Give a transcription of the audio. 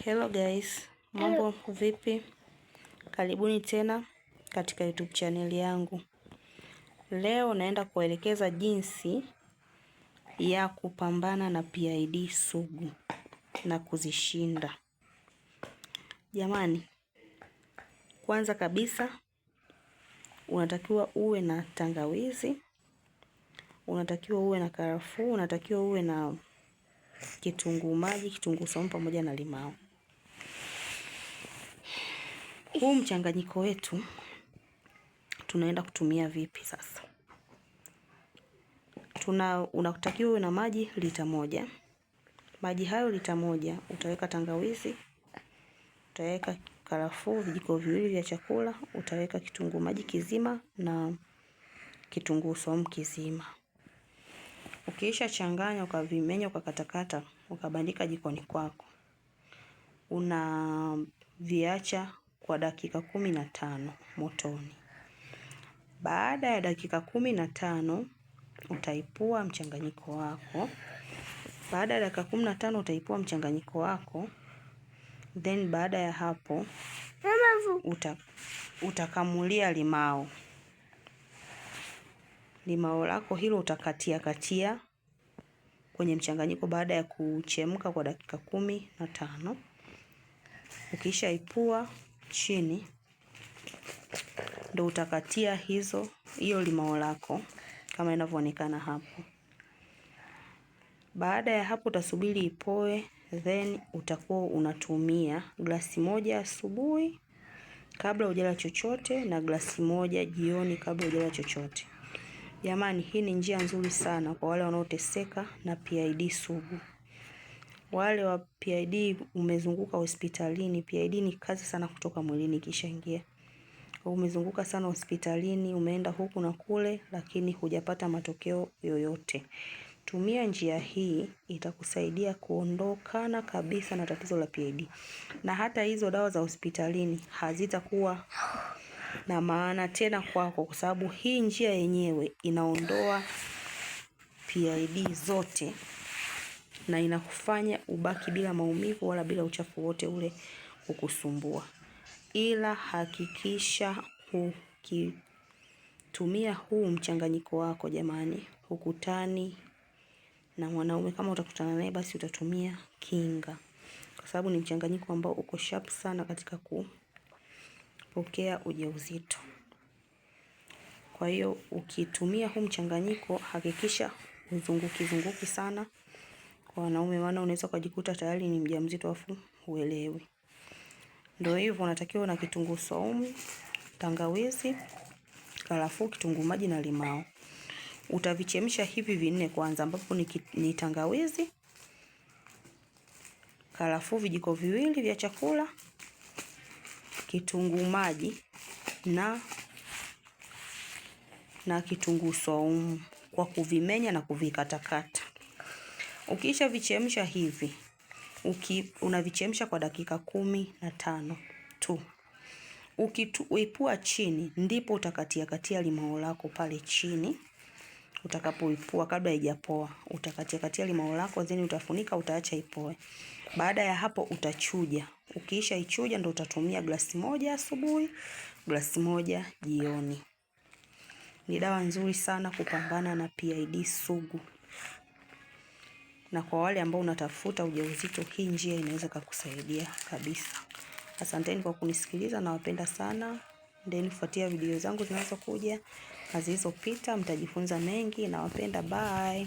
Hello guys, mambo vipi? Karibuni tena katika YouTube channel yangu. Leo naenda kuelekeza jinsi ya kupambana na PID sugu na kuzishinda. Jamani, kwanza kabisa unatakiwa uwe na tangawizi, unatakiwa uwe na karafuu, unatakiwa uwe na kitunguu maji, kitunguu saumu pamoja na limao. Huu mchanganyiko wetu tunaenda kutumia vipi sasa? Unatakiwa uwe na maji lita 1. Maji hayo lita 1 utaweka tangawizi, utaweka karafuu vijiko 2 vya chakula, utaweka kitunguu maji kizima na kitunguu saumu kizima. Ukiisha changanya ukavimenya ukakatakata ukabandika jikoni kwako, unaviacha kwa dakika 15 motoni. Baada ya dakika 15 utaipua mchanganyiko wako. Baada ya dakika 15 utaipua mchanganyiko wako. Then baada ya hapo utakamulia limao. Limao lako hilo utakatia katia kwenye mchanganyiko baada ya kuchemka kwa dakika 15. Ukishaipua chini ndo utakatia hiyo limao lako kama inavyoonekana hapo. Baada ya hapo utasubiri ipoe, then utakuwa unatumia glasi 1 asubuhi kabla hujala chochote na glasi 1 jioni kabla hujala chochote. Jamani, hii ni njia nzuri sana kwa wale wanaoteseka na PID sugu. Wale wa PID umezunguka hospitalini, PID ni kazi sana kutoka mwilini ikishaingia. Umezunguka sana hospitalini, umeenda huku na kule, lakini hujapata matokeo yoyote. Tumia njia hii, itakusaidia kuondokana kabisa na tatizo la PID. Na hata hizo dawa za hospitalini hazitakuwa na maana tena kwako, kwa sababu hii njia yenyewe inaondoa PID zote na inakufanya ubaki bila maumivu wala bila uchafu wote ule kukusumbua. Ila hakikisha ukitumia huu mchanganyiko wako jamani, hukutani na mwanaume. Kama utakutana naye basi utatumia kinga, kwa sababu ni mchanganyiko ambao uko sharp sana katika kupokea ujauzito. Kwa hiyo ukitumia huu mchanganyiko hakikisha huzunguki zunguki sana kwa wanaume, maana unaweza kujikuta tayari ni mjamzito afu huelewi. Ndio hivyo, unatakiwa na kitunguu saumu, tangawizi, karafuu, kitunguu maji na limao. Utavichemsha hivi vinne kwanza, ambapo ni tangawizi, karafuu vijiko 2 vya chakula, kitunguu maji na kitunguu saumu kwa kuvimenya na kuvikatakata. Ukisha vichemsha hivi, unavichemsha kwa dakika 15 tu. Ukiipua chini ndipo utakatia katia limao lako pale chini. Utakapoipua kabla haijapoa, utakatia katia limao lako then utafunika, utaacha ipoe. Baada ya hapo utachuja. Ukiisha ichuja ndo utatumia glasi 1 asubuhi, glasi 1 jioni. Ni dawa nzuri sana kupambana na PID sugu. Na kwa wale ambao unatafuta ujauzito, hii njia inaweza kukusaidia kabisa. Asanteni kwa kunisikiliza, nawapenda sana. Endeni kufuatia video zangu zinazokuja na zilizopita, mtajifunza mengi. Nawapenda, bye.